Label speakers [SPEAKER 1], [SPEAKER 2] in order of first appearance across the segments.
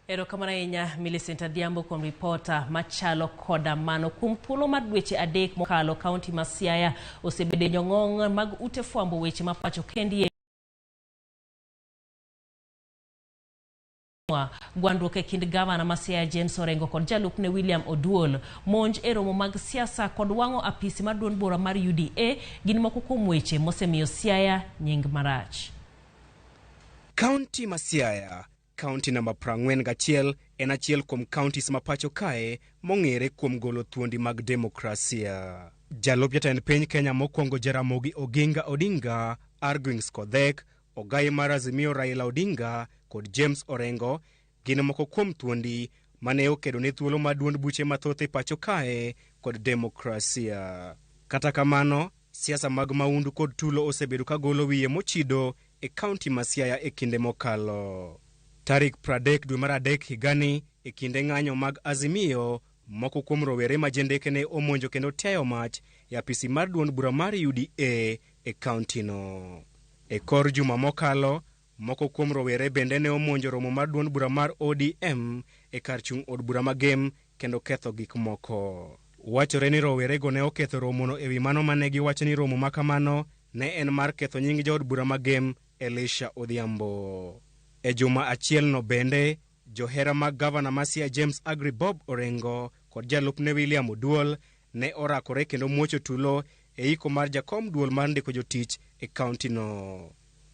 [SPEAKER 1] Erokamano ahinya Millicent Adhiambo kuom ripota machalo koda mano. Kuom thuolo mar dweche 3 mokalo, kaunti ma Siaya osebedo e nyong'ong' mag ute fwambo weche ma pacho kendie gwandruok e kind gavana ma Siaya James Orengo kod jalupne William Oduol, monj e romo mag siasa kod wang'o apisi mar duond bura mar UDA gin moko kuom weche mosemiyo Siaya nying marach.
[SPEAKER 2] Kaunti ma Siaya, kaunti namba 41, en achiel kuom counties ma pacho kae mong'ere kuom golo thuondi mag demokrasia. Jalup jatend piny Kenya mokwongo Jaramogi Oginga Odinga, Argwings Kodhek, Ogai mar Azimio Raila Odinga kod James Orengo gin moko kuom thuondi mane okedo ne thuolo mar duond buche mathoth e pacho kae kod demokrasia. Kata kamano, siasa mag maundu kod tulo osebedo ka golo wiye mochido e kaunti ma Siaya e kinde mokalo. Tarik 30 dwe mar 3 higani, e kinde ng'anyo mag Azimio, moko kuom rowere ma jendeke ne omonjo kendo tiayo mach e apisi mar duond bura mar UDA e kauntino. E kor juma mokalo, moko kuom rowere bende ne omonjo romo mar duond bura mar ODM e kar chung' od bura ma Gem kendo ketho gik moko. Wachore ni rowerego ne oketho romono e wi mano mane giwacho ni romo ma kamano ne en mar ketho nying jaod bura ma Gem Elisha Odhiambo. E juma achielno bende, johera mag gavana ma Siaya James Agri Bob Orengo kod jalupne William Oduol ne orakore kendo muocho tulo e iko mar jakom duol mar ndiko jotich e kauntino.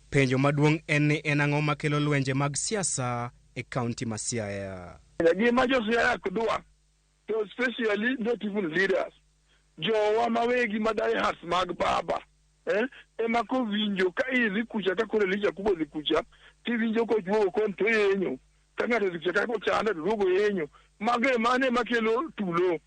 [SPEAKER 2] Penjo maduong' en ni en ang'o makelo lwenje mag siasa e kaunti ma Siaya?
[SPEAKER 3] Gima jo Siaya ok dwa, to especially not even leaders, jowa mawegi ma diehards mag baba ema kowinjo ka idhi kucha ka koro Elisha Kubo dhi kucha tiwinjo koduogo kon to yenyo ka ng'ato dhi kucha ka kochanda to duogo yenyo. Mago e mano ema kelo tulo,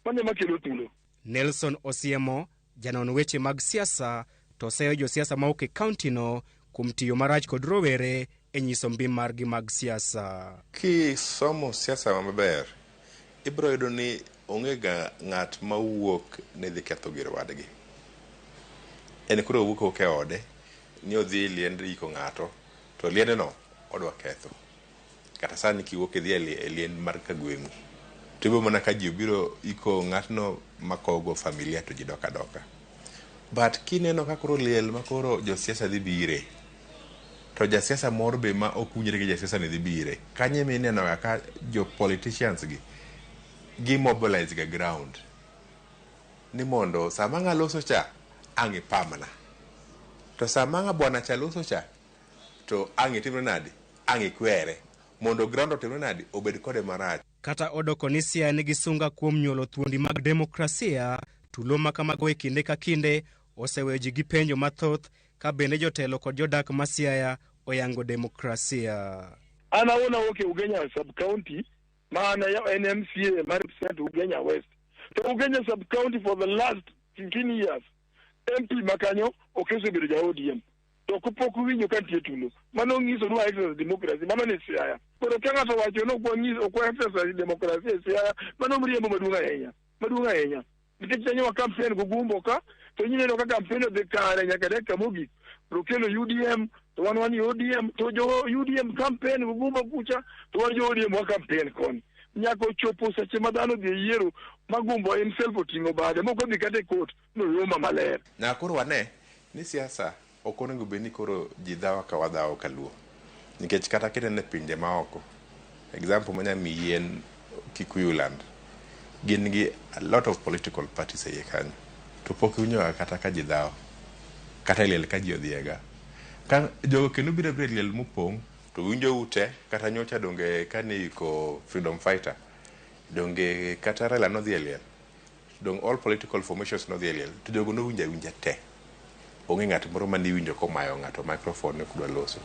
[SPEAKER 3] mano ema kelo tulo.
[SPEAKER 2] Nelson Osiemo, janon weche mag siasa, to oseyo josiasa mawuok e kauntino kuom tiyo marach kod rowere e nyiso mbi margi mag siasa.
[SPEAKER 4] Kisomo siasa maber, ibiro yudo ni onge ga ng'at mawuok ni dhi ketho gir wadgi. En koro owuok awuoka e ode ni odhi liend iko ng'ato, to liendno odwa ketho. Kata sani kiwuok idhi e liend mar kagweng'u, to ibiro mana ka ji obiro iko ng'atno makowo go familia to ji dok adoka. But kineno ka koro liel ma koro josiasa dhi bire, to jasiasa moro be ma ok winjre gi jasiasa ni dhi bire, kanyo ema ineno ga ka jo politicians gi gi mobilize ga ground ni mondo sama ng'a loso cha ang' ipamna, to sama ng'a bwana cha loso cha to ang' itimre nadi, ang' ikwere, mondo ground otimre nadi, obed kode marach.
[SPEAKER 2] Kata odoko ni Siaya nigi sunga kuom nyuolo thuondi mag demokrasia, tulo ma kamago e kinde ka kinde oseweyo ji gi penjo mathoth ka bende jotelo kod jodak ma Siaya oyango demokrasia.
[SPEAKER 3] An awuon awuok e Ugenya sub-county ma an en MCA ma represent Ugenya West. To Ugenya sub-county for the last 15 years, MP makanyo ok osebedo ja ODM. To pok uwinjo ka nitie tulo. Mano nyiso ni wa exercise democracy, mano ni Siaya. Koro ka ng'ato owacho ni ok wanyis, ok wa exercise democracy e Siaya, mano mriambo maduong' ahinya. Maduong' ahinya. Nikech kanyo wa campaign go gumbo ka, to ineno ka campaign odhi kare nyaka dakika mogik. To kelo UDM, to wan wan ODM, to jo UDM campaign go gumbo kucha, to wan jo ODM wa campaign koni. Nyaka ochopo seche ma dhano odhi e yiero, ma Gumbo himself oting'o bade, mok odhi kata e court, noyoma maler.
[SPEAKER 4] Nyaka koro wane ni siasa ok onego bed ni koro ji dhawo ka wadhawo kaluo. Nikech kata kineno e pinje maoko, example manya miyi en Kikuyu land. Gin gi a lot of political parties e iye kanyo. To pok iwinjo ga kata ka ji dhawo. Kata e liel ka ji odhiega. Ka jogo kendo biro abira e liel mopong', to winjo ute kata nyocha donge kane iko freedom fighter, donge kata Raila nodhi e liel. Dong all political formations nodhi e liel, to jogo nowinjo awinja te. Onge ng'at moro mane iwinjo komayo ng'ato microphone ni kudwa loso.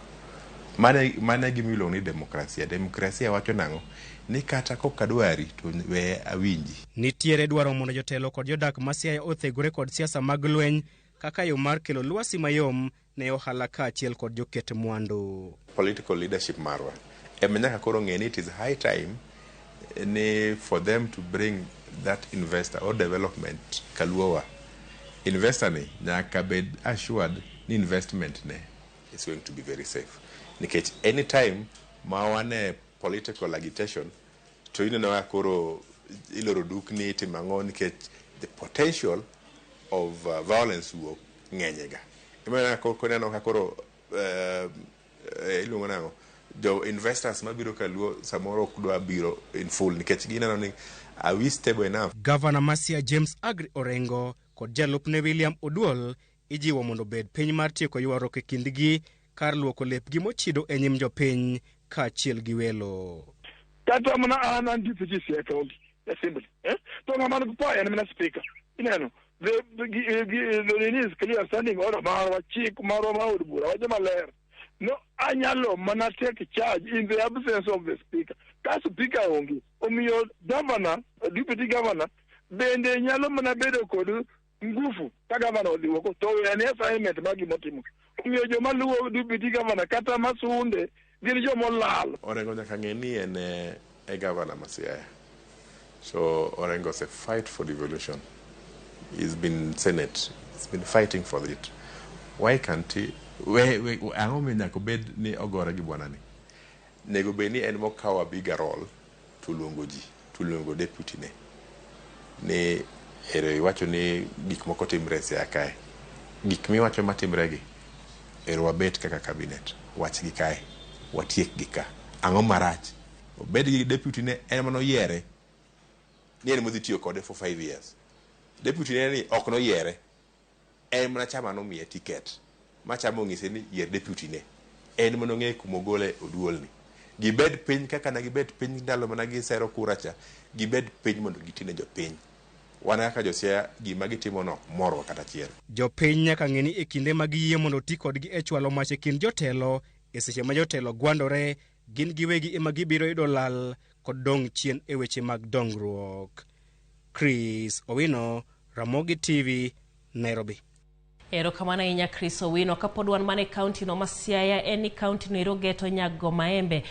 [SPEAKER 4] Mane gima iluongo ni demokrasia. Demokrasia wacho nang'o? Ni kata kok adwari to we awinji.
[SPEAKER 2] Nitiere dwaro mondo jotelo kod jodak ma Siaya othegore kod siasa mag lweny kaka yo mar kelo lwasi mayom ne ohala kaachiel kod joket mwandu.
[SPEAKER 4] Political leadership marwa ema nyaka koro ng'e ni it is high time ni for them to bring that investor or development kaluowa. Investor ni nyaka bed assured ni investment ne is going to be very safe. Nikech anytime ma wane political agitation to ineno ka koro iloro dukni, itimo ang'o, nikech the potential of violence wuok ng'enyega. Ema ineno ka koro iluongo nang'o, jo investors mabiro kaluo samoro ok dwa biro in full nikech gineno ni, are we stable enough?
[SPEAKER 2] Gavana ma Siaya James Agri Orengo kod jalupne William Oduol ijiwo mondo obed piny mar tieko ywaruok e kindgi kar luoko lepgi mochido e nyim jopiny kaachiel gi welo.
[SPEAKER 3] Kata mana an an deputy Siaya County Assembly, eh? To ng'ama nigi power en mana speaker. Ineno the is clear standing order marwa, chik marwa ma od bura wacho maler no anyalo mana take charge in the absence of the speaker. Ka speaker onge, omiyo governor, deputy governor bende nyalo mana bedo kod ngufu ka governor odhi oko to wene assignment mar gimotimo. Omiyo joma luwo deputy governor kata masunde gin jomolal.
[SPEAKER 4] Orengo nyaka ng'e ni en e governor ma Siaya. So Orengo ose fight for devolution. He's been senate, he's been fighting for it. Why can't he we, ang'o miyo nyaka obed ni ogore gi bwanani? Nego bed ni en mokawo a bigger role to luongo ji, to luongo deputy ne ni ero iwacho ni gik moko timre e Siaya kae, gik miwacho matimre gi ero, wabet kaka cabinet, wach gi kae, watiek gi ka, ang'o marach? Obed gi deputy ne, en manoyiere ni en modhi tiyo kode for 5 years. Deputy ne ni ok noyiere, en mana chama nomiye ticket ma chama ong'ise ni yier deputy ne, en manong'e kumogole oduolni. Gibed piny kaka ne gibet piny ndalo mana gisero kura cha, gibed piny mondo gitine jopiny. Wan kaka josiaya, gima gitimo no ok morwa kata achiel.
[SPEAKER 2] Jopiny nyaka ng'e ni e kinde ma giyie mondo ti kodgi e chwalo mach e kind jotelo, e seche ma jotelo gwandore, gin giwegi ema gibiro yudo lal kod dong' chien e weche mag dongruok. Chris Owino, Ramogi TV, Nairobi.
[SPEAKER 1] Erokamano ahinya, Chris Owino. Kapod wan mana e kaunti no ma Siaya, en ni kaunti no ero geto nyago maembe.